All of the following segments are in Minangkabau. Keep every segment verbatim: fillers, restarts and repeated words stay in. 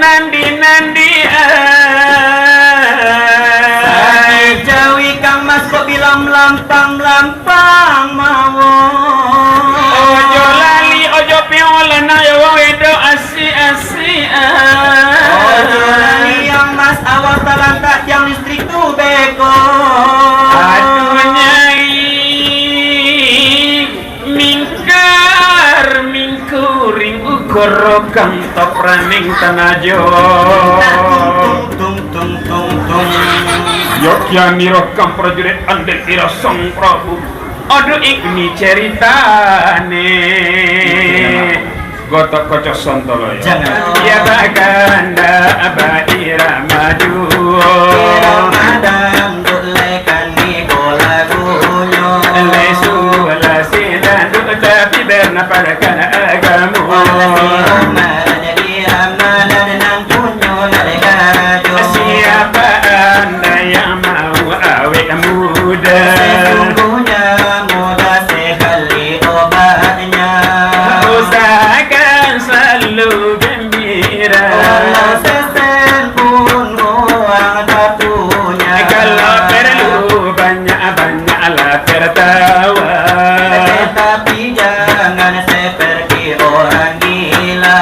Nandi-nandi, eh. Sakik jauh ikang mas kok bilam lampang-lampang mawon. Ojo lali, ojo piolo, nak yo wedo asik-asik, eh. Ojo lali yang mas awak talantak tiang listrik tu beko. Aduh, nyai. Mingkar, mingkuring, ukur rokang, top raning tanajo. Tung, tung, tung, tung, tung, tung. Yo kian ni rokang prajurit andek ira sang Prabu. Aduh, ini ceritane. Gotok kocok sontolo, yo. Jangan. Dia baganda bairama juo. Irama dangdut lekan ni bola gunyo. Lesu lasi dangdut tapi bernaparakan agamo. Lasi irama jadi irama dan nang punyo dari karajo. Siapa anda yang mau awet muda? Sesungguhnya muda sekali obatnya. Usahakan selalu gembira. Walau sesen pun uang tak punya. Kalau perlu banyak-banyaklah tertawa. Tetapi jangan seperti orang gila.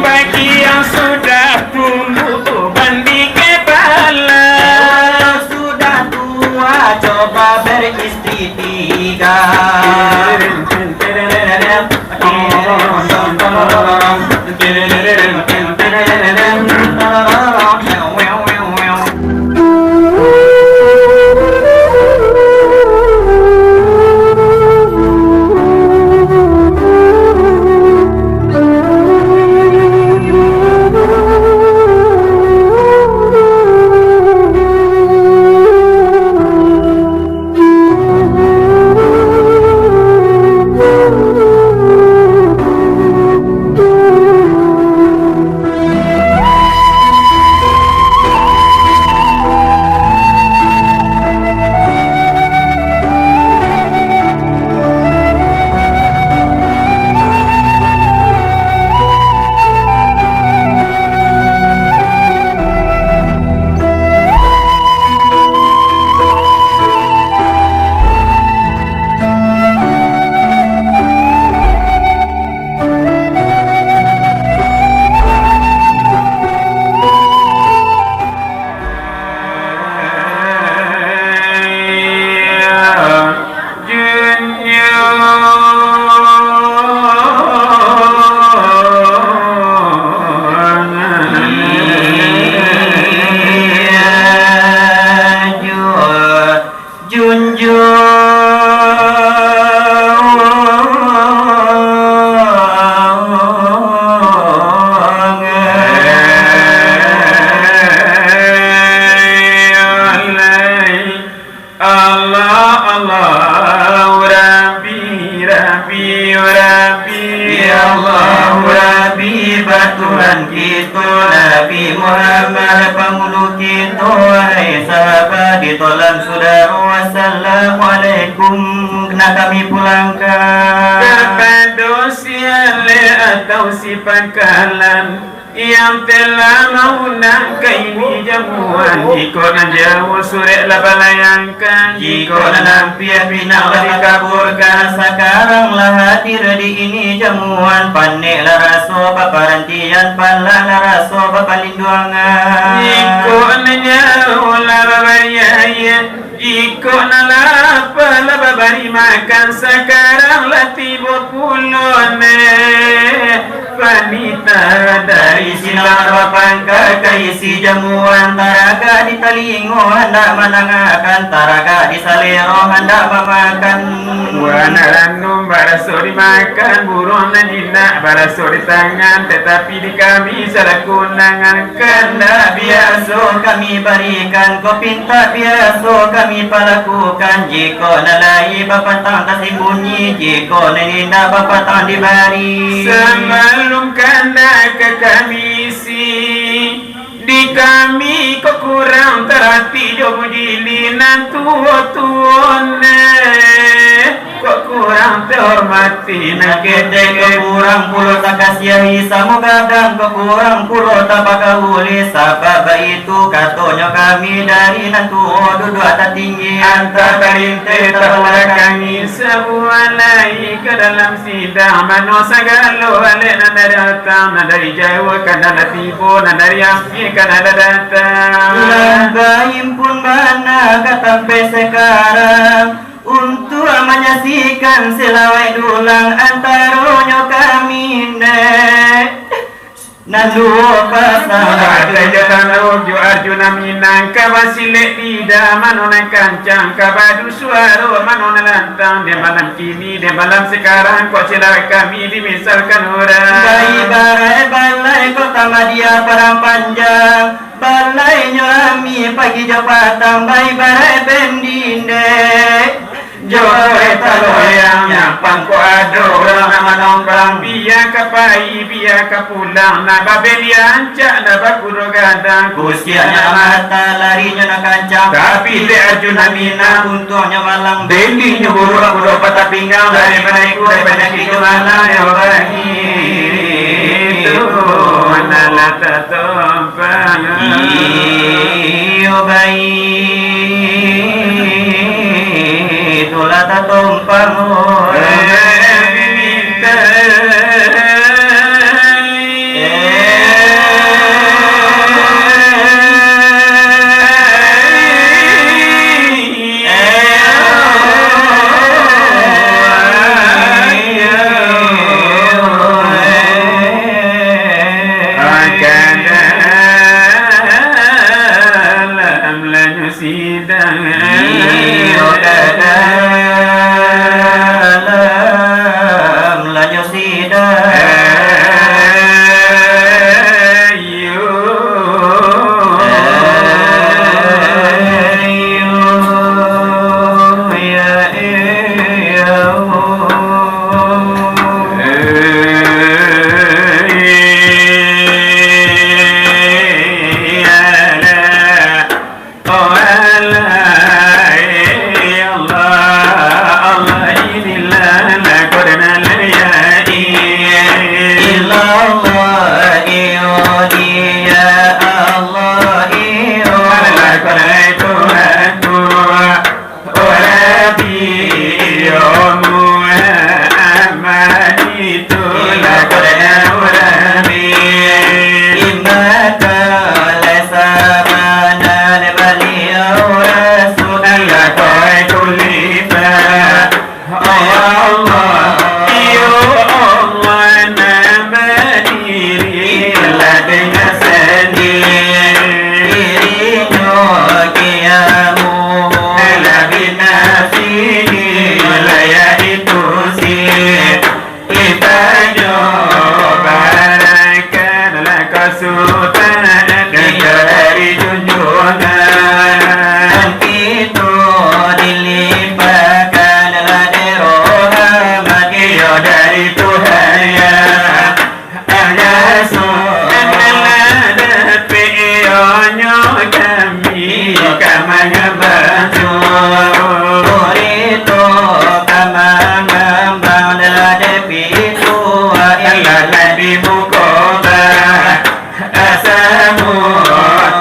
Bagi yang sudah tumbuh uban di kepala. Sudah tua, coba beristighfar. Junjung. Allah, Allah, Rabbi, Rabbi, Rabbi, Allah, Rabbi, ba Tuhan kito, Nabi Muhammad, pangulu kito, wahai sahabat, di tolan sudaro, assalamualaikum, nak kami pulangkan. Kapado si alek atau si pangkalan, yang telah maundang ka ini jamuan, jikok nan jauah surek lah balayangkan, jikok nan ampia pinang lah dikaburkan, sakarang lah hadir di ini jamuan, panek lah raso baparantian, palah lah raso bapalinduangan. Jikok nan jauah lah babariaia, jikok nan lapeh lah babari makan, sakarang lah tibo pulo neh panitah dari silang bapangka ka isi jamuan, taragak di talingo handak mandangakan, taragak di salero handak mamakan. Buah nan ranum baraso dimakan, buruang nan jinak baraso ditangan, tatapi di kami salaku undangan, kandak biaso kami barikan, kok pintak biaso kami palakukan. Jikok nan lahia bapantang tasimbunyi, jikok nan indak bapantang dibari. Sabalum kandak ka kami isi, Di kami kok kurang tarati jo bujili nan tuo-tuo ne, kok kurang tahormati nan ketek, kok kurang pulo takasiahi, samo gadang kok kurang pulo tapakauli. Sabab baitu katonyo kami dari nan tuo duduak tatinggi antah talinteh tabalakangi. Sabuah lai ka dalam sidang, mano sagalo alek nan dari atang, nan dari jauah ka nan tibo, nan dari ampia ka nan datang. Lah bahimpun bana ka tampek sakarang, untuak manyaksikan salawek dulang antaronyo kami ne. Nan duo pasang. Katai jo Tangguh jo Arjuna Minang, ka basilek lidah mano nan kancang, ka badu suaro mano nan lantang. Di malam kini, di malam sakarang, kok cilaka kami dimisalkan urang. Baibarat balai kota Madia Padang Panjang, balainyo rami pagi jo patang, baibarat bendindek. Jo kereta loyang nyampang kok ado urang nan manompang. Bia ka pai, bia ka pulang, nan babeli ancak, nan bakudo gadang. Kusiaknyo mata, larinyo nan kancang. Tapi dek Arjuna Minang, untuaknyo malang. Belinyo buruak, kudo patah pinggang, dari mana ikut, dari mana ikut, malang, ya Allah. Itu mana lah tatompang. Iyo, baik. Itulah tatompang. Iyo, ka dalam lanyo sidang. Iyo. Iyo, ya, iyo. Oh Allah, eh Allah, Allah, inilah lakodan layani. Illallah, iyo dia Allah, iyo. Lakodan Tuhanku. Warabi iyo Muhammad itu lakodan urami. Innaka laisa manal baliau rasul. Lakoi kulifa. Allah, iyo Allah, nan badiri lah dengan sendiri. Dirinyo kiamu lah binasi, lah yaitu si Itanyo barakan lah kasutaan dari junjungan. Kito dilimpahkan lah dek rahmat iyo dari Tuhan, ya. Anaso alah dapek iyo nyo kami ka manyambah. Urito ka mangambang lah dek Tuhan, alah lah dibuko ba. Asamu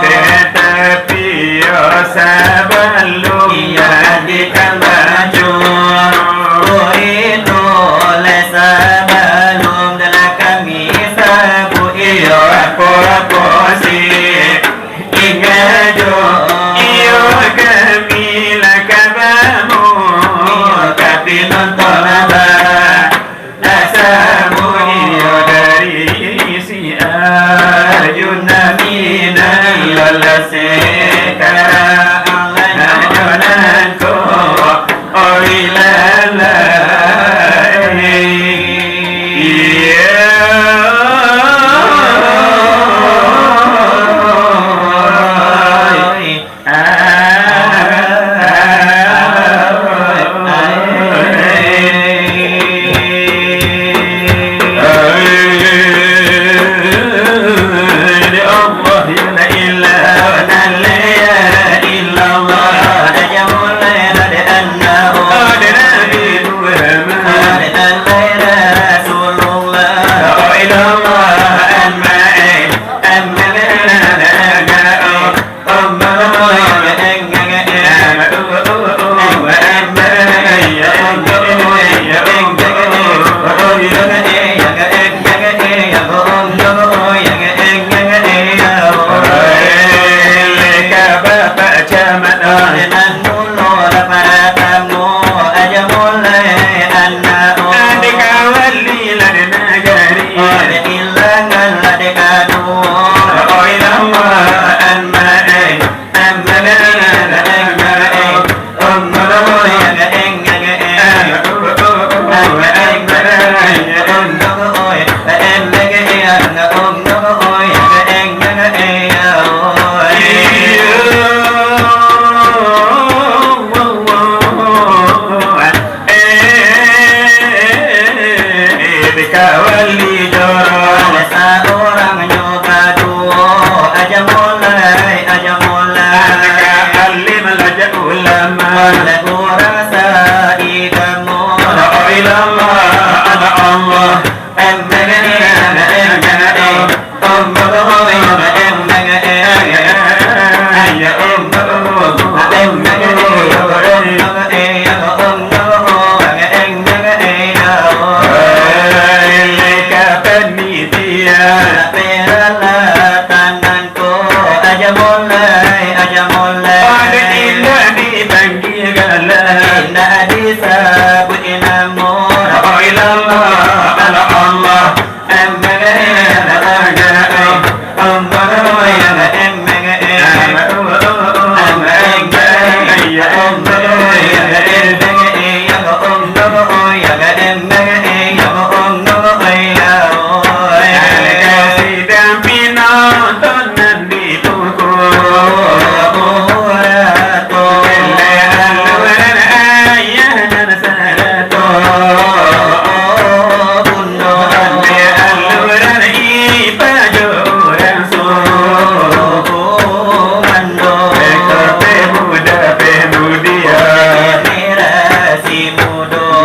tetapi yo sabalum iyo dikamaju. Urito lai sabalum dalam kami sabu iyo apo-apo si ingajo. Iyo kami lah kabamu iyo tapi nonton abah. Asamu iyo dari si Arjuna Minang, lolos sekarang lah Lai ka panitia, peralatan nangko, aja mulai, aja mulai. Aden indak dipanggia galak, indak disabuik namo. Oh, ilallah, Allah, Allah.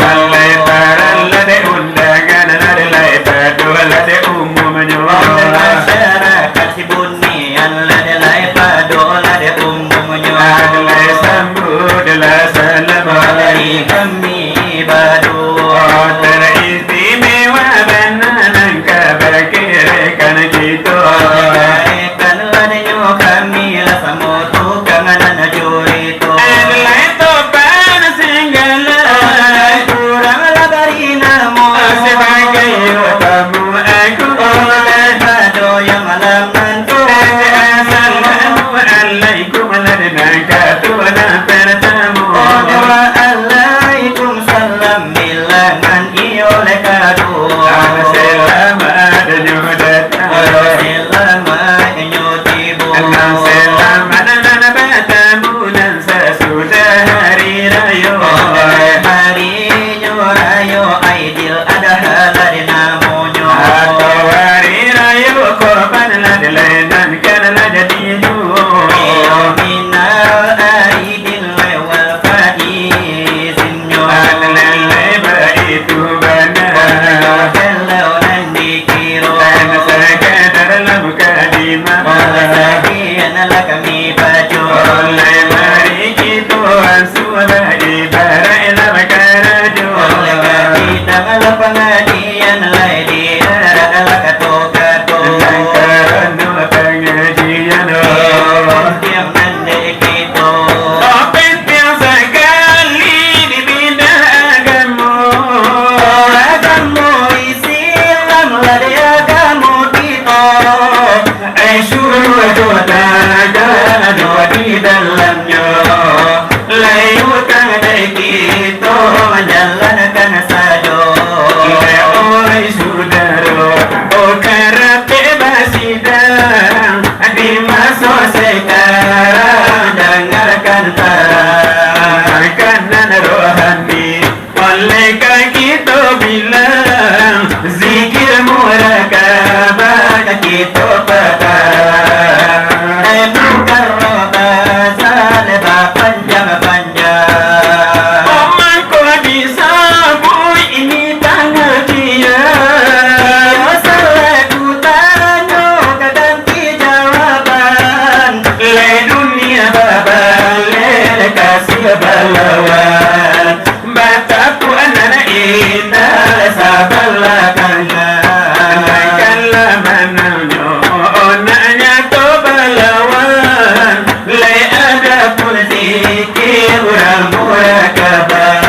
Lai paran lah dek undangan, lah dek lai paduah, lah dek umumnyo. Oleh masyarakat Sibunian, lah dek lai paduah, lah dek umumnyo. Lah dek lai sambuik, lah salam dari kami baduo. Oh, teristimewa bana nan ka bakarakan kito. Bakarakan lah denyo kami lah samo tukang nan curi. Aden lai topan singgala. Aden lai urang lah bari namo. Sabagai tamu agung. Aden ado yang malam nantu. Assalamualaikum, lah nan katuju nan partamo. Waalaikumsalam, bilangan iyo lai kaduo. Selamat nyo datang. Selamat nyo tibo. Selamat nan batamu nan sasudah hari rayo. Hari nyo rayo Aidil Adha lah dek namonyo. Atau hari rayo Kurban lah dek lai nan kan lah jadi juo. Iyo minal aidin wal faizin nyo. Alai baitu bana. Kalau nan dikiro. Sakadar lah mukadimah. Sakian lah kami baco. Lai mari kito ansua, ibarat lah bakarajo. Lai ka kidang lah pangajian, lai diarak lah kato-kato. Nan karano pangajian, iyo, pantiang nan dek kito. Oh, pantiang sakali di bidang agamo. Agamo Islam lah dek agamo kito. Ai suruah jo tagah di dalamnyo, lai utang dek kito manjalankan sajo. Lai oi sudaro, oh karapek basidang, di maso sakarang dangarkan tarang, makanan rohani. Oleh ka kito bilang, zikir murakabah ka kito pakarang. Eh, mukarabah bapanjang-panjang. Oh, mangko disabuik ini pangajian. Iyo, salaku tanyo ka ganti jawaban. Lai dunia babaleh kasih balawan. Batapuak nan indak sabalah kanan. Nan kan lah manangnyo, nak nyato balawan. Lai ado pun zikir urang murakabah.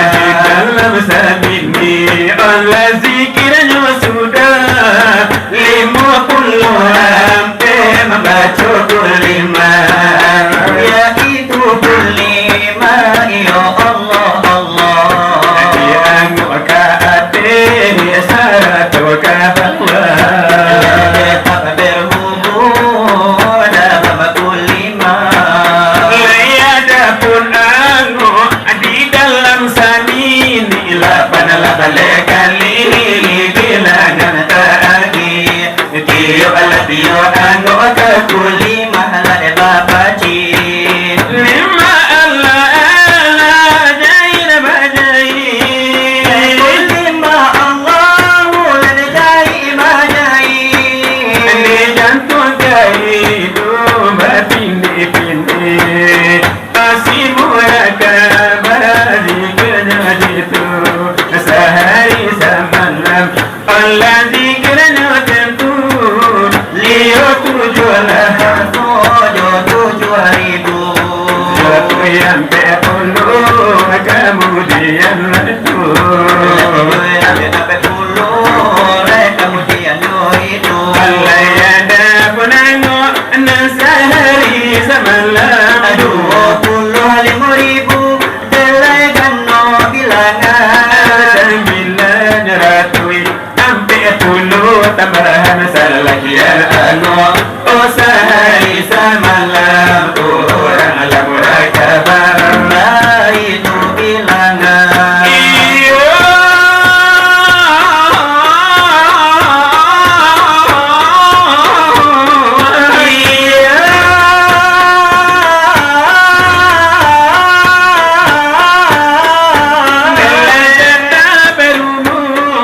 Di dalam sabini, alah zikirnyo sudah limo puluah ampek mambaco kulimah. Yaitu kulimah, iyo Allah, Allah. Di anguk ka ateh, sarato ka bawah. Tetap berhubung dalam kulimah. Lai ado Ampek puluah kamudian tu. Ampek puluah kamudian tu. Alai ado punango nan sahari samalam. Duo puluah limo ribu, dek lai gano bilangan. Sambilan ratuih. Ampek puluah tambahan salakian ango, oh, sahari samalam urang lah murakabah. Baitu bilangan. Iyo. Iyo. Dalam jatah baru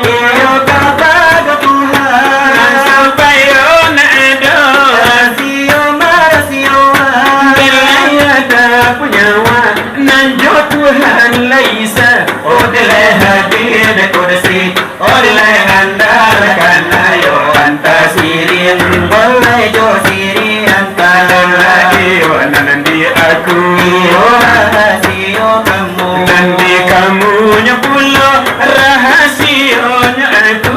Iyo, kabago Tuhan. Supayo nak ado. Rasio marasio. Dek lai ado punyawa. Nan jo Tuhan lai sa. Oh, dek lai hadir dek kursi. Oh, dek lai andal kanayo anta sirin. Boleh jo sirin anta. Nan lai iyo nan di aku. Iyo, rahasio kamu. Nan di kamunyo pulo rahasionyo tu.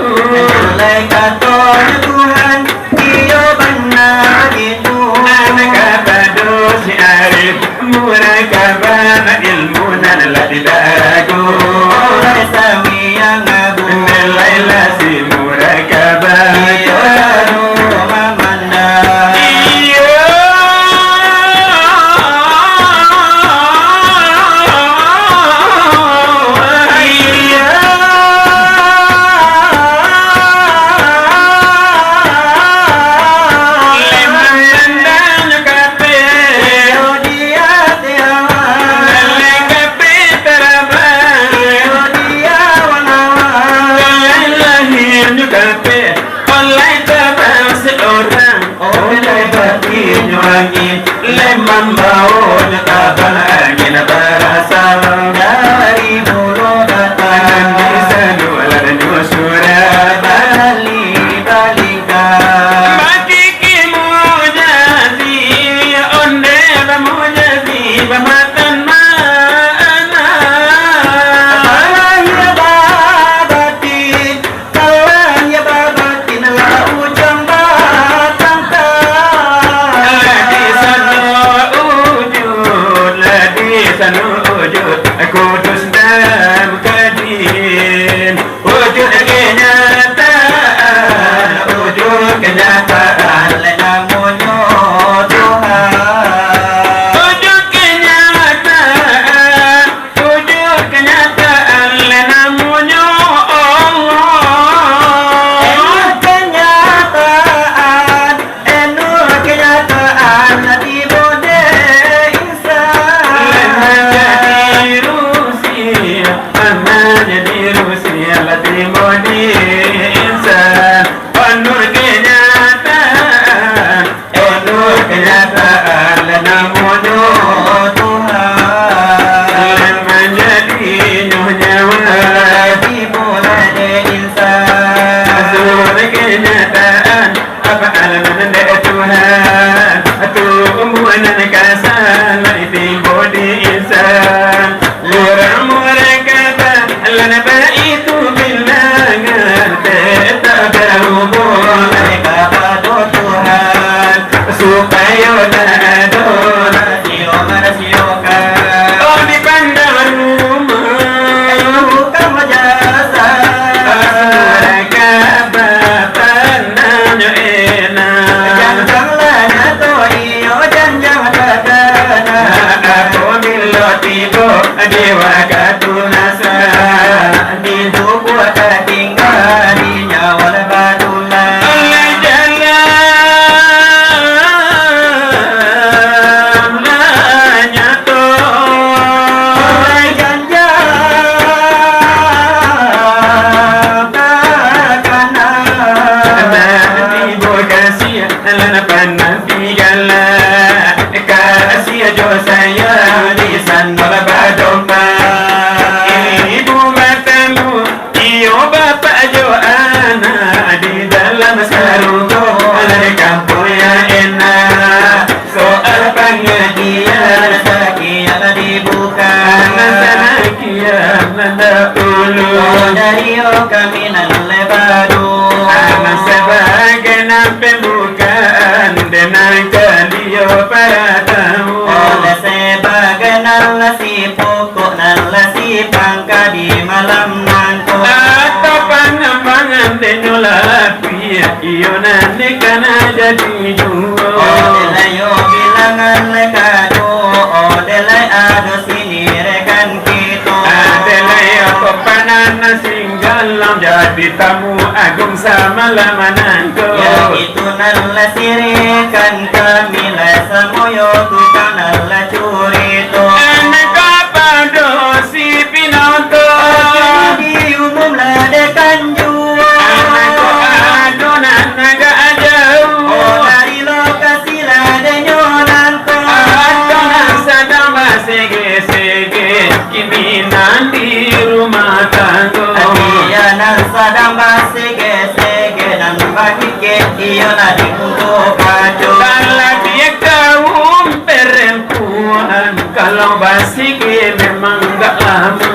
Lai katonyo Tuhan, iyo bana bagitu. Nan kapado si Arif, murakabah ilmu nan lah tidak ragu. Oleh Samiang Agung. Nilai lah si murakabah. Iyo, Iyo. Iyo. Leman tandang kabeh. Iyo, di ateh awan. Lalai kabeh tarabang. Iyo, di awan-awan. Lalai lahir nyo kabeh. Oleh tabang seorang, oleh batinyo angin, lai mambaonyo tabang angin barasal dari Pulo Batam. Nan di sanu alanyo surang. Bali balingka. Bakiki mujazi, onde bamujazi, bamatan maana. Lahir babatin, Kalah ya babatin lah ujang batangka. Lah di sano ujud, lah di sano ujud, kudus dan kadim. Wujud kenyataan, wujud kenyataan, lai namonyo Tuhan. Wujud kenyataan, Wujud kenyataan, lai namonyo Allah. Wujud kenyataan, Nur kenyataan, lah tibo dek insan. Lah manjadi rusia, lah manjadi rusia, lah tibo dek insan. Oh, Nur kenyataan, Oh, Nur kenyataan, lah namonyo Tuhan. Lah manjadinyo nyawa. Dimulai dek insan. Nur kenyataan, apa alam nan dek Tuhan. Tumbuahan nan kasar, lah tibo di insan. Urang murakabah, lah baitu bilangan, tetap barubuang kapado Tuhan, supayo lah ado rasio marasiokan. Oh, dipandang rumah, tukang bajasa. Murakabah pandang nyo enak. Janjang lah nyato, iyo janjang takana. Apabilo tibo di wakatu nasa, di tubuah tatingga, di nyawa lah batulang. Jalan lah nyato. Janjang takana. Nan tibo kasiah, lah pandang tinggalah. Kasiah jo sayang di sano lah badomba. Ibu batamu, iyo bapak jo anak di dalam sarugo, lah di kampuang yang enak. Soal pangajian, sakian lah di Iyo kami nan lai badu. Anak sabagai nan pembukaan, dek nan kaliyo paratamu. Oleh sabagai nan lah si pokok, nan lah si pangka di malam nangko. Atau panambangan denyo lapia, iyo nan dikana jadi juo. Oleh layo bilangan lai kado, oleh lai ado sini rekan kito. Adelai apa panan nan singgalang jadi tamu agung samalam nangko. Yo itu nan lah sirikan kami lai samoyo tukang nan lah curito. Anak kapado si pinoto. Kini diumum lah dekan juo. Anak ko ado nan agak jauh. Oh, dari lokasi lah denyo nangko. Atau nan sadang basege-sege, kini nan di rumah tanggo. Iyo nan sadang basege-sege, nan bakikek iyo lah di muko kaco. Talabiah kaum perempuan, kalau basige memang agak lamo.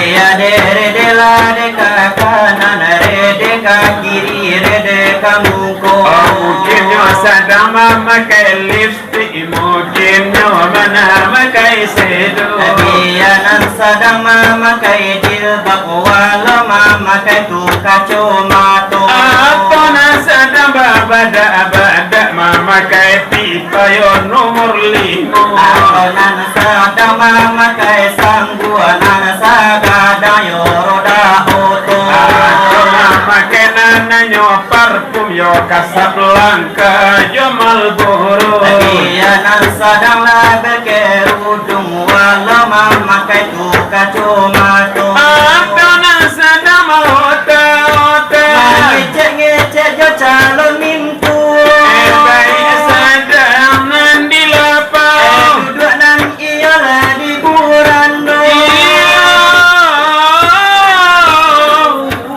Iyo dek rede lah dek ka kanan, rede ka kiri, rede ka muko. Oh, mungkinnyo sadang mamakai lips Mukinnyo manamakai sedo. Bia nan sadang mamakai jilbab, walau mamakai tu kacomato. Atau nan sadang babadak-badak, mamakai pipayo nomor limo. Atau nan sadang mamakai sangguan, nan sagadang yo roda oto. Atau mamakai nan nanyo par- Yo kasap langkah jo Marlboro. Bia nan sadang lah bakerudung, walau mamakai tu kacomato. Atau nan sadang maota-ota. Mangecek-ngecek jo calon mintuo. Eh, baiak sadang nan di lapau. Eh, duduak nan iyolah di burando. Iyo.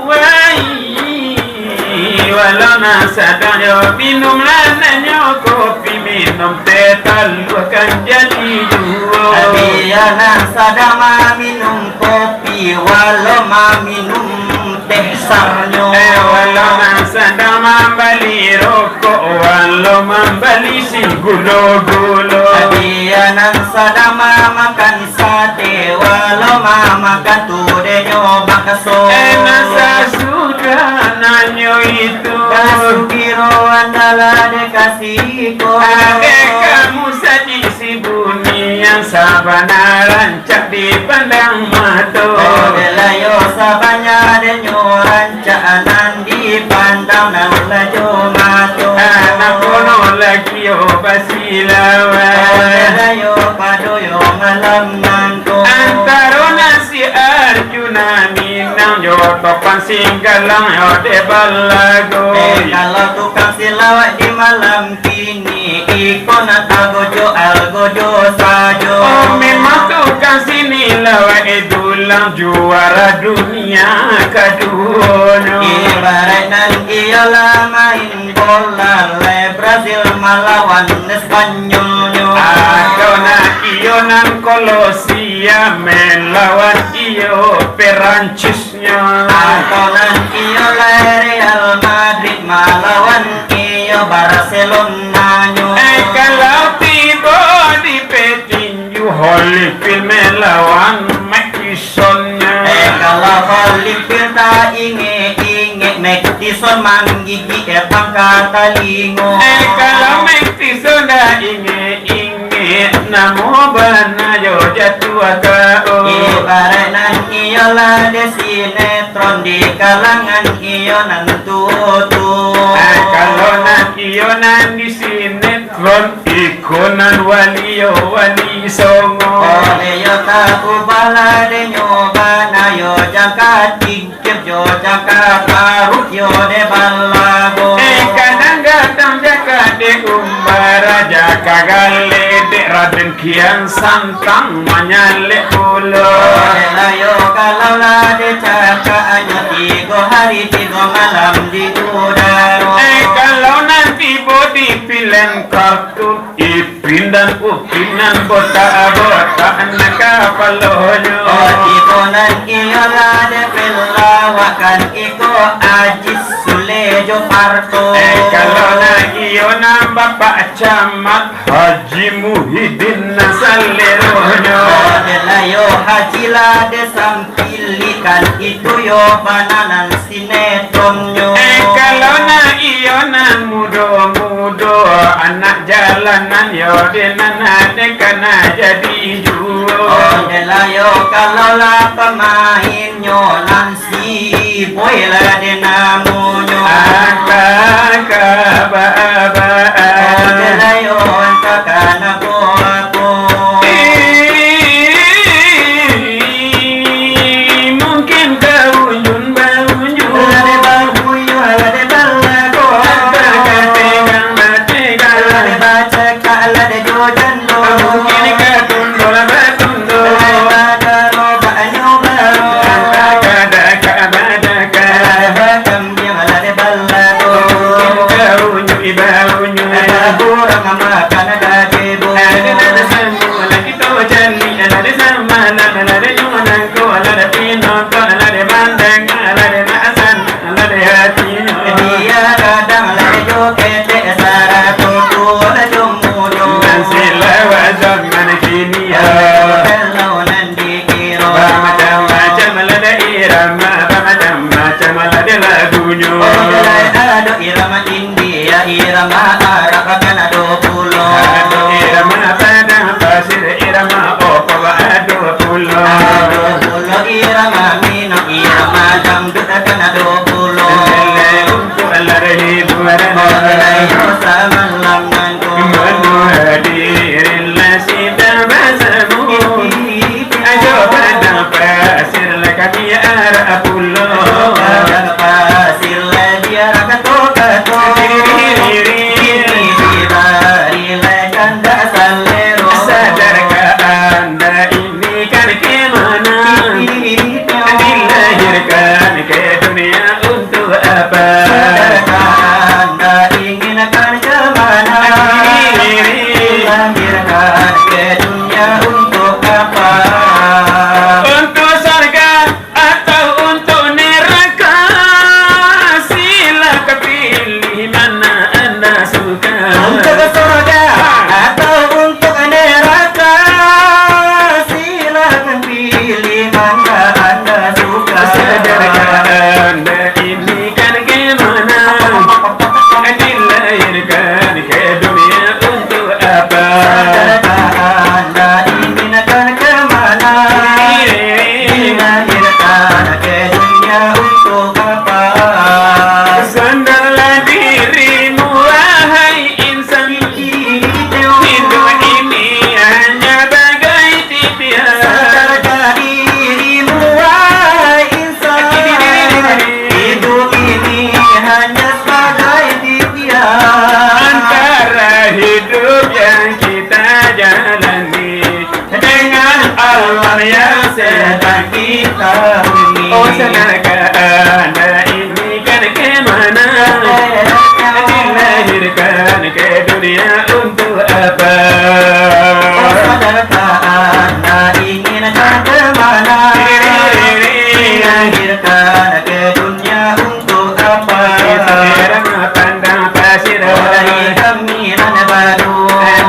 Wai, walau nan sadang yo minum lah nanyo kopi, minum teh talua kan jadi juo. Bia nan sadang maminum kopi, walau maminum teh sarnyo. Eh, walau nan sadang mambali rokok, walau mambali si gulo-gulo. Bia nan sadang mamakan sate, walau mamakan tu denyo bakaso. Eh, nan sasudah nanyo itu. Sugiro andalah dek ka siko. Adek kamu saji si bunian, sabana rancak dipandang mato. Odeh lah yo sabana denyo rancak nan dipandang nan lah jo mato. Anak kono lagi yo basilawan. Odeh lah yo pado yo malam nangko. Antaro nan si Arjuna Minang jo Topan Singgalang yo dek balago. Eh, kalau tukang silawat di malam kini, iko nan algojo-algojo sajo. Oh, memang tukang sini lawak, eh, dulang juara dunia kaduonyo. Ibarat nan iyolah main bola, lai Brazil malawan Spanyolnyo. Atau nan iyo nan Kolosia melawan iyo Perancis. Atau nan iyo lai Real Madrid malawan iyo Barcelonanyo. Eh, kalau tibo di petinju, Holyfield melawan Mike Tysonnyo. Eh, kalau Holyfield tak ingek-ingek, Mike Tyson manggigik eh pangka talingo. Eh, kalau Mike Tyson dah ingek-ingek, namo bana yo jatuah ka o. Ibarat nan iyolah dek sinetron di kalangan iyo nan tuo-tuo. Ah, kalau nan iyo nan di sinetron, iko nan wali yo wali Songo. Oleh yo tak ubahlah denyo bana yo jangka tinggi. Kep jo cakak taruih yo dek balago. Eh, kadang-kadang cakak dek umbara, cakak galeh dek Raden Kian Santang manyalek pulo. Boleh lah yo kalau lah dek cakak, hanyo tigo hari tigo malam di udaro. Eh, kalau nan tibo di film kartun, Ipin dan Upin nan botak-botak nan kapalonyo. Oh, tibo nan iyolah dek pelawak, Kan iko Aji Sule jo Parto. Eh, kalau nak iyo nan Bapak Camat Haji Muhyiddin nan saleronyo. Ado lah yo Haji lah de sampilikan itu yo bana nan sinetonnyo. Eh, kalau nak iyo nan mudo-mudo anak jalanan yo de nan ade kana jadi juo. Ado lah yo kalau lah pamainnyo nan Si Boy lah de namonyo. Angka ka ba-ba-a. Ado lah yo angka ka na bo-bo. Mungkin ka unjun ba-unjun. Lah de ba-unjun, lah de balago. Angka ka tegang ba-tegang. Lah de bacakak, lah de jo jando. Mungkin ka tundul ba-tundul. Lah de badaro ba-nyobaro. Angka ka dakak ba-dakak. Lah de bakambiang, lah de balago. Mungkin ka unjuik ba-unjuik. Lah de urang makan daging. Lah de nan samo lah kito cari. Lah de samalam, lah de nyo nangko, lah de pinonton, lah de mandanga, lah de nak san-, lah de hatinyo. Dia kadang lah de jo ketek sarato tu lah jo mudo. Nan silawat zaman kini, ah. Kalau nan dikiro. Bamacam-macam lah de irama, bamacam-macam lah de lagunyo. Oh, ado irama India, irama Arab, kan ado pulo. Ado irama padang pasir, irama opo ado pulo. Ado pulo irama Minang, irama dangdut, kan ado pulo. Lele untuak lah de hiburan. Oh, lele yo samalam nangko. Manu hadirin lah sida basamu. Ajo padang pasir lah kami arah pulo. Padang pasir lah biar kato-kato. Diri-diri. Ini dibari lah kandak salero. Sadarkah anda ini kan ke mana? Ini dilahirkan ke dunia untuk apa? Sadarkah anda ingin kan ke mana? Diri-diri. Dilahirkan ke dunia untuk apa? Untuk surga atau untuk neraka, silakan pilih mana anda suka. Untuk surga atau untuk neraka, silakan pilih mana anda suka. Sadarkah anda ini kan ke mana? Dilahirkan ke dunia untuk apa? Sadarkah anda ingin kan ke mana? Dilahirkan ke dunia untuk apa? Sadarlah dirimu, wahai insan. Hidup ini hanya bagai titian. Sadarkah dirimu, wahai insan. Hidup ini hanya sebagai titian. Antara hidup yang kita jalani dengan alam yang sedang kita huni. Oh, sadarkah anda ini kan ke mana? Dilahirkan ke dunia untuk apa? Oh, sadarkah anda ingin kan ke mana? Dilahirkan ke dunia untuk apa? Irama padang pasir. Dari kami nan baru.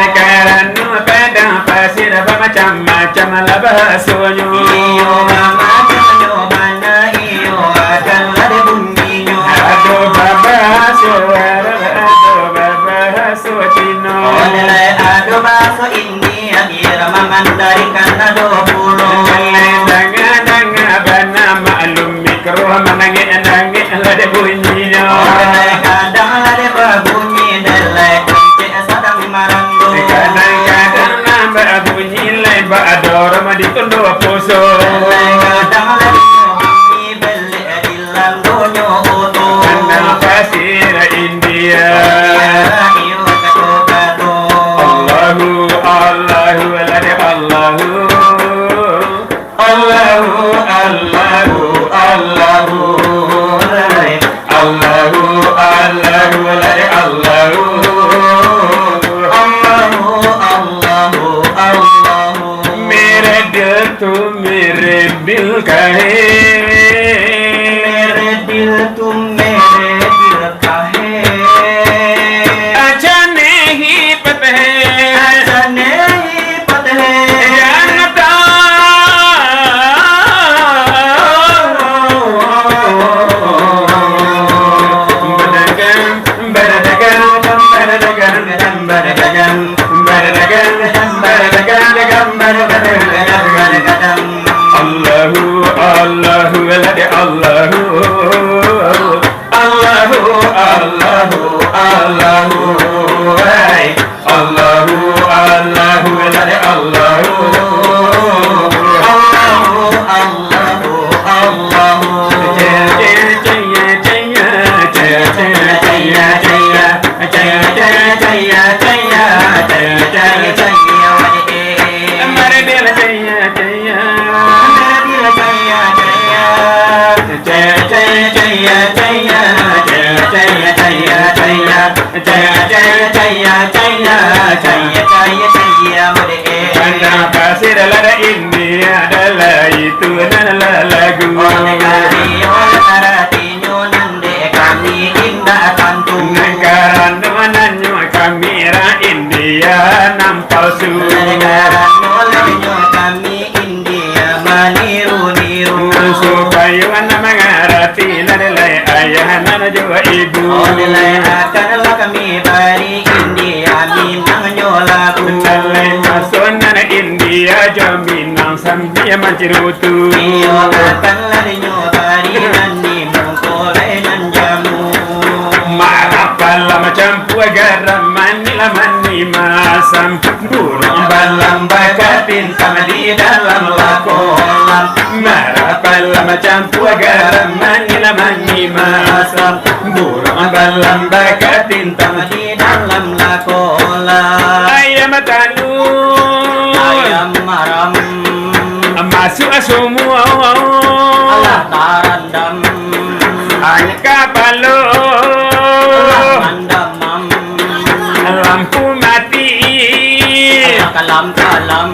Karano padang pasir bamacam-macam lah bahasonyo. Iyo, bamacam-macam bana, iyo, akan lah de bunyinyo. Ado babahaso Arab, ado babahaso Cino. Ado bahaso India, irama Mandarin kan ado pulo. Danga-danga bana maklum mikro, manangih-nangih lah de bunyinyo. Kadang lah de babunyi, dek lai koncek sadang maranggo. Kadang-kadang lah babunyi lai bak dorong di tundo puso. Kadang lah de babunyi belek di landonyo oto. Padang pasir India. Iyo, kato-kato. Allahu, Allahu, lah de Allahu. Allahu, Allahu, Allahu, Allahu, Allahu, Allahu, Allahu, Allahu. میرے دل تو میرے دل کا ہے۔ Allahu, Allahu, lagi Allahu. Allahu, Allahu, Allahu, hai. Allahu, Allahu, lagi Allahu. Allahu, Allahu, Allahu. Padang pasir ladang India, adalah itu nan lah lagu. Nan karano nan nyo kami urang India nan palsu. Nan supayo nan mangarati, nan lai ayah, nan juo ibu. Nan lai maso nan India jo Minang sambia mancirutu. Marapala macampua garam, manih lah manih masam. Buruang balam bakatintang di dalam lah kolam. Marapala macampua garam, manih lah manih masam. Buruang balam bakatintang di dalam lah kolam. Ayam batanu. Ayam maram. Masuak sumua. Alah tarandam. Angin kapalo. Alah mandamam. Lampu mati. Alah kalam-kalam.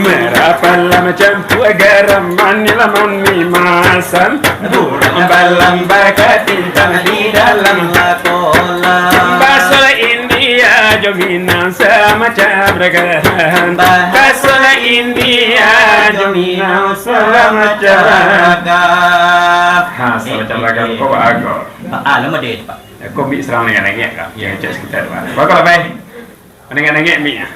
Marapala macampua garam, manih lah manih masam. Buruang balam bakatintang di dalam lah kolam. Baso lah India jo Minang samacam ragahan. Baso lah India jo Minang samacam ragahan. Ha, samacam ragahan ko baa ko? Ah, lama deh, Pak. Ko mik sarang nangek-nangek ka. Yo. Ngecek sekitar, Pak. Baa ko lah, Pai? Nangek-nangek mik ah.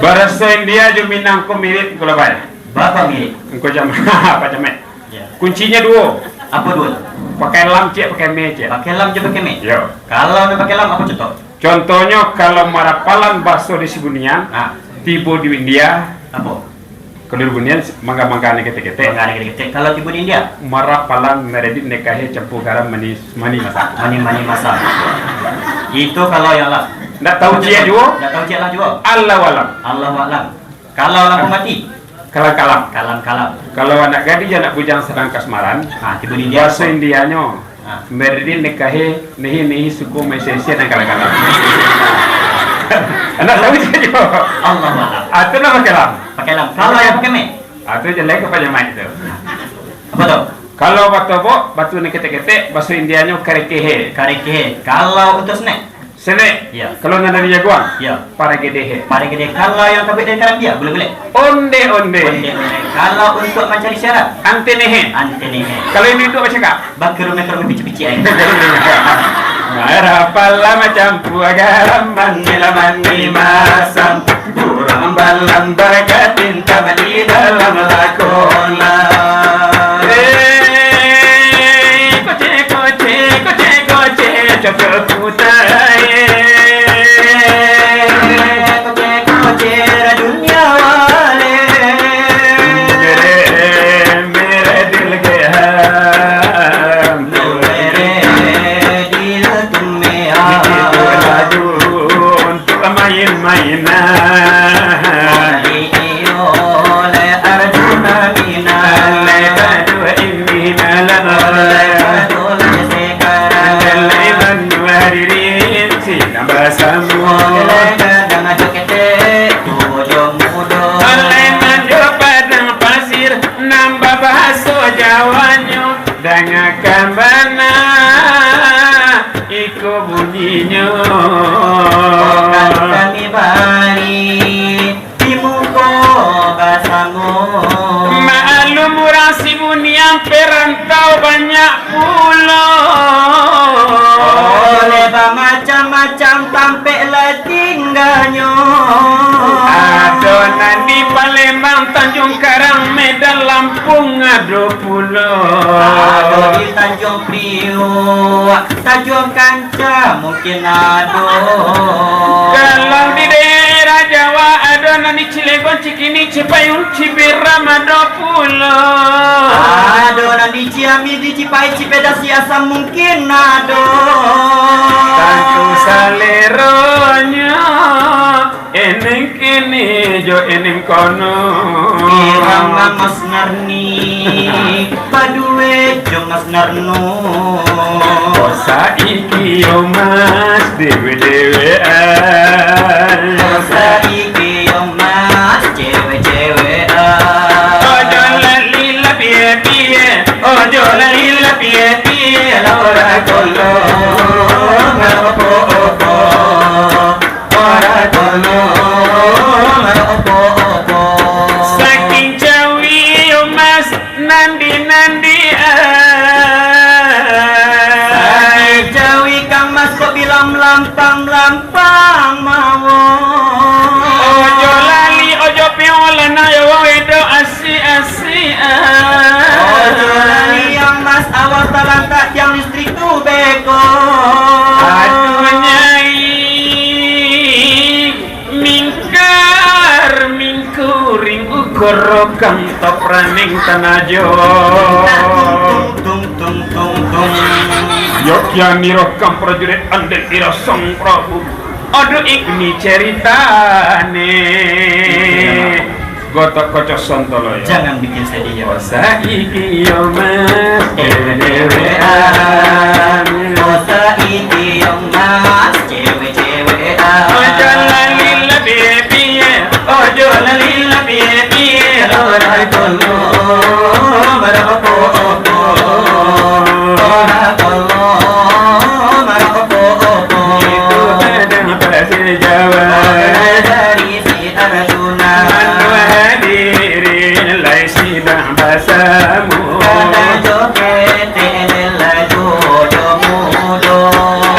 Baraso India jo Minang ko mirip ko lah, Pai? Baa ko mirip? Engko jam, apa jam, eh? Ya. Kuncinyo duo. Apo duo tu? Pakai lam ciek, pakai me ciek. Pakai lam jo pakai me? Yo. Kalau nak pakai lam, apo contoh? Contohnyo, kalau marapalan baso di Sibuniang, ah, tibo di India. Apo? Kalau di Bunian, mangga-mangga nan ketek-ketek. Mangga nan ketek-ketek. Kalau tibo di India? Marapalan meredit nikahe campur garam manih, manih masam. Manih, manih masam. Itu kalau yang lah. Ndak tahu ciek juo? Ndak tahu ciek lah juo. Allahu alam. Allahu alam. Kalau lampu mati? Kalam-kalam. Kalam-kalam. Kalau anak gadih jo anak bujang sadang kasmaran, ha, tibo di India. Baso Indianyo. Ha. Meredit nikahe, nehi-nehi suko maise-ise nan kalam-kalam. Anak tahu ciek juo. Allahu alam. Atau nak pakai lam? Pakai lam. Kalau yang pakai me? Atau jelek apa jamaik tu? Apa tu? Kalau batobok, batu nan ketek-ketek, baso Indianyo karekehe. Karekehe. Kalau untuk snack? Snack. Ya. Kalau nan dari jaguang? Ya. Paragedehe. Paragedehe. Kalau yang tabuik dari karambia, gulai-gulai? Onde-onde. Onde-onde. Kalau untuk mancari syarat? Antenehe. Antenehe. Kalau yang duduk bacakak? Bakarumeh-karumeh picik-picik ai. Marapala macampua garam, manih lah manih masam. Buruang balam bakatintang di dalam lah kolam. Eh, kocek, kocek, kocek, kocek, cocok putai. Kocek, kocek, dunia wale. Mere, mere dil geham. Mere dil tumeham. Ini lagu main-mainan. Iyo, le Arjuna Mina. Le Arjuna ini malam. Le Arjuna sekarang. Le Arjuna hadirin, sinan basamo. Le Arjuna joget, tujuh mudo. Le Arjuna padang pasir, nan babahaso Jawanyo. Dangakan bana, iko bunyinyo. Bukan kami bari di muko basamo. Maklum urang Sibuniang perantau banyak pulo. Oleh bamacam-macam tampek lah tingganyo. Ado nan Tanjuang Karang, Medan, Lampung ado pulo. Ado di Tanjuang Priuk, Tanjuang Kancah mungkin ado. Kalau di daerah Jawa ado nan di Cilegon, Cikini, Cipayung, Cibiram ado pulo. Ado nan di Ciamis, di Cipayung, Cipedas, Siasam mungkin ado. Tantu saleronyo. Eneng kini jo eneng kono. Irama Mas Narni, baduet jo Mas Narno. Saiki yo Mas dewek-dewekan. Saiki yo Mas cewek-cewekan. Ojo lali lah pie-pie, ojo lali lah pie-pie, lah ora kolong, lah opo-opo. Ora tolong opo-opo. Saking jawi yo Mas, nandi-nandi ah. Saking jawi Kang Mas kok bilang melampang-melampang mawon. Ojo lali, ojo pion, lanang yo wong wedok asik-asik ah. Ojo lali yang Mas, awas talantak tiang listrik tu beko. Aduh, Nyai, mingkar, mingkuring, ukur rokang, top raning tanajo. Tung, tung, tung, tung, tung, tung. Yo kian niro kang prajurit andel ira sang Prabu. Aduh, ini ceritane. Gotok Kocok Sontoloyo. Jangan bikin sedih ya, Bang. Saiki yo Mas, dewe-dewean. Oh, saiki yo Mas, cewek-cewekan. Ojo lali lah pie-pie, ojo lali lah pie-pie, ora tolong, ora opo-opo. Ora tolong, ora opo-opo. Itu kadang pasir Jawa. Dari Arjuna. Manuhadirin lai sidang basamo. Kada jo ketek lelai jo mudo.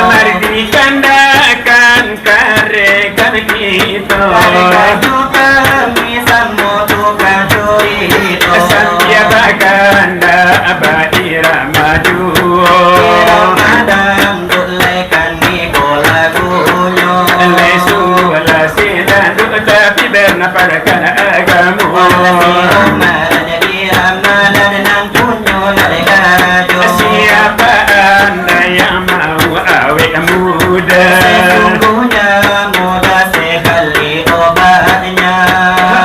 Mari dikandakan karekan kito. Karekan jo kami samo tukang curito. Sampai bakanda bairama juo. Irama dangdut lai kan Iko lagunyo. Lai sulah si dangdut tapi bana padakan agamo. Walah si Ramadan jadi Ramadan nan punyo lai karajo. Siapa anda yang mau awet muda? Sesungguhnya mudah sekali obatnya.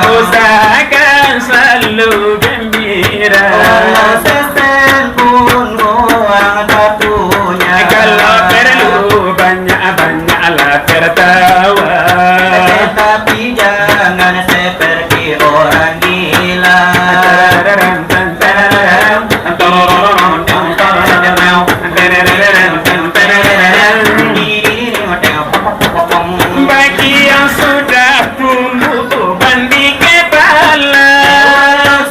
Usahakan selalu gembira. Walau sesen pun urang tatunya. Kalau perlu banyak-banyaklah tertawa. Tetapi jangan seperti orang gila. Bagi yang sudah tumbuh uban di kepala.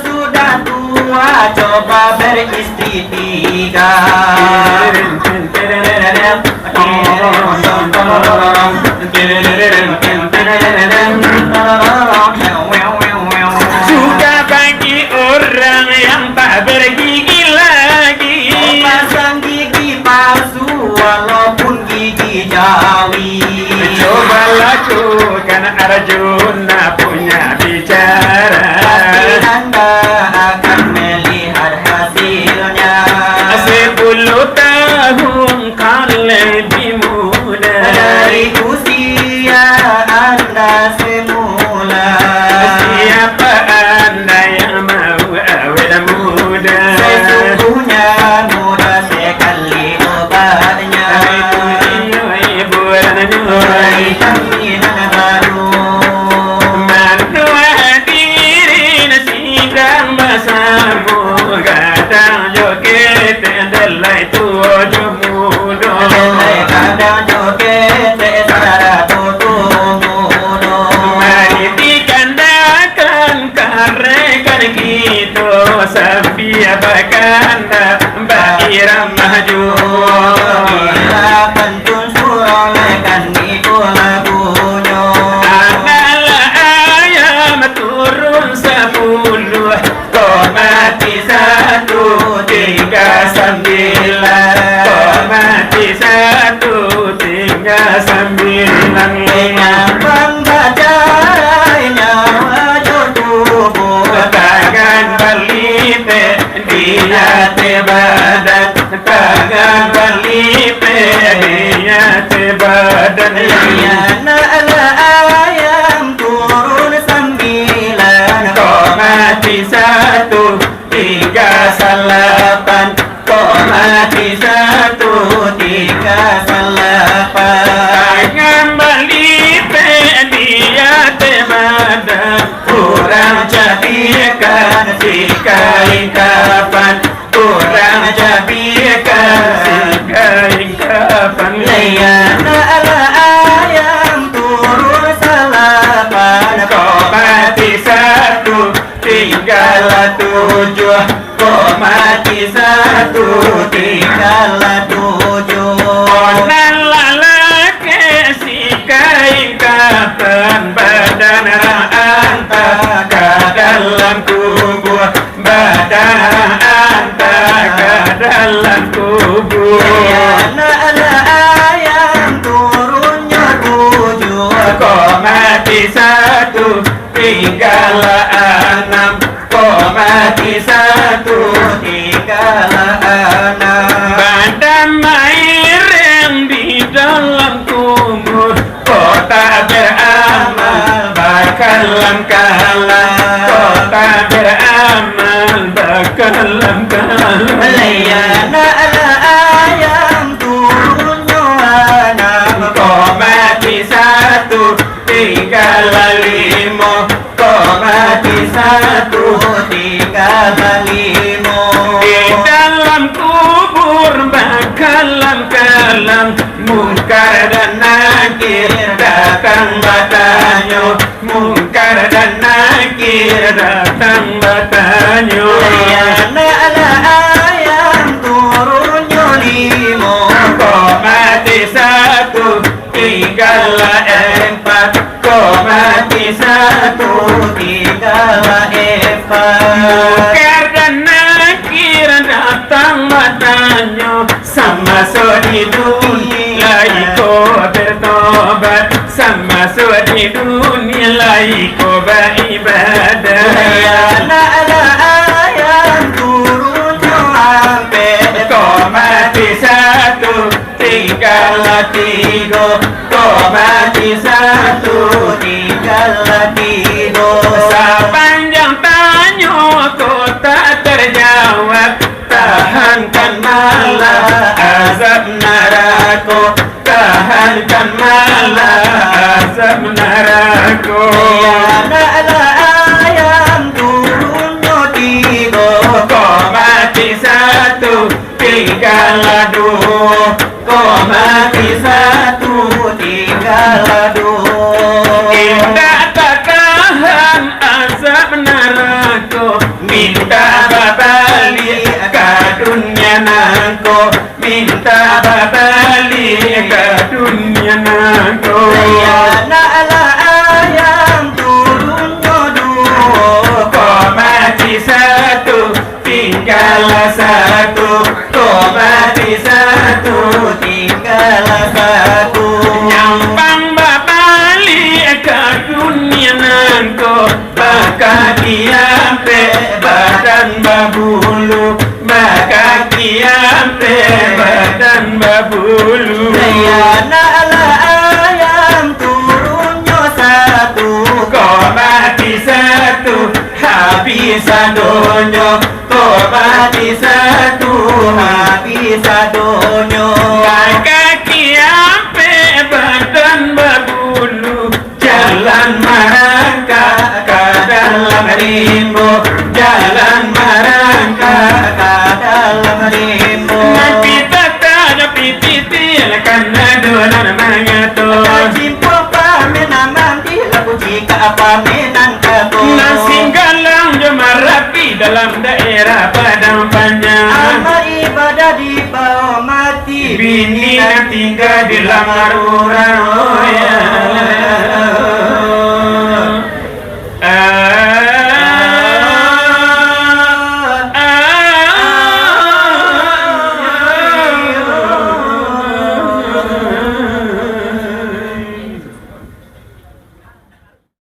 Sudah tua, coba beristri tiga. Juga bagi orang yang tak bergigi lagi. Pasang gigi palsu walaupun gigi jawi. Coba lakukan Arjuna punya bicara. Pasti anda akan melihat hasilnya. Sepuluh tahun kau lebih muda. Dari usia anda semula. Siapa anda yang mau awet muda? Sesungguhnya mudah sekali obatnya. Itu iyo hiburan. Dari kami nan baru. Manusia diri nan sidang basamo, gadang jo ketek, delai tuo jo mudo. Delai gadang jo ketek, sarato tuo mudo. Mari dikandakan karekan kito, sampai bakanda bairama juo. Bila pantun surau lekan iko lagunyo. Anak lah ayam turun samo. Nan lenga pambadai nyawa jo tubuah, tangan balipek di ateh badan, tangan balipek di ateh badan. Lian alah ayam turun sambilan, kok mati satu, tingga salapan, kok mati satu, tingga salapan. Tangan balipek di ateh badan, urang cabiakan sikain kapan, urang cabiakan sikain kapan. Lian alah ayam turun salapan, kok mati satu, tinggalah tujuah, kok mati satu, tinggalah tujuah. Nan lalaki sikain kapan, badan rang anta ka dalam kubua, badan rang anta ka dalam kubua. Lian alah ayam turunnyo tujuah, kok mati satu, tinggalah anam, kok mati satu, tinggalah anam. Badan maireng di dalam kubua, kok tak baramal bakalam-kalam, kok tak baramal bakalam-kalam. Lian alah ayam turunnyo anam, kok mati satu, tinggalah limo, kok mati satu, tinggalah limo. Di dalam kubua bakalam-kalam, Mungkar dan Nakir datang batanyo, Mungkar dan Nakir datang batanyo. Lian alah ayam turunnyo limo, kok mati satu, tinggalah empat, kok mati satu, tinggalah empat. Mungkar dan Nakir datang batanyo, samaso di dunia lai ko bertobat, samaso di dunia lai ko baibadah. Lian alah ayam turunnyo ampek, kok mati satu, tinggalah tigo, kok mati satu, tinggalah tigo. Sapanjang tanyo ko tak terjawab, tahankan malah azab narako, tahankan malah azab narako. Lian alah ayam turunnyo tigo, kok mati satu, tinggalah duo, kok mati satu, tinggalah duo. Indak tatahan azab narako, minta babaliak ka dunia nangko, minta babaliak ka dunia nangko. Lian alah ayam turunnyo duo, kok mati satu, tinggalah satu, kok mati satu, tinggalah satu. Nyampang babaliak ka dunia nangko, bakaki ampek badan babulu, bakaki ampek badan babulu. Lian alah ayam turunnyo satu, kok mati satu, habis sadonyo, kok mati satu, habis sadonyo. Bakaki ampek badan babulu, jalan marangkak ka dalam rimbo, jalan marangkak ka dalam rimbo. Nan pitah tak jo pitih tiang, kan ado nan mangato. Nan simpang pamenan mandi, labuah jikak pamenan kato. Nan Singgalang jo Marapi dalam daerah Padang Panjang. Amal ibadah dibao mati, bini nan tingga di lamar urang, oi.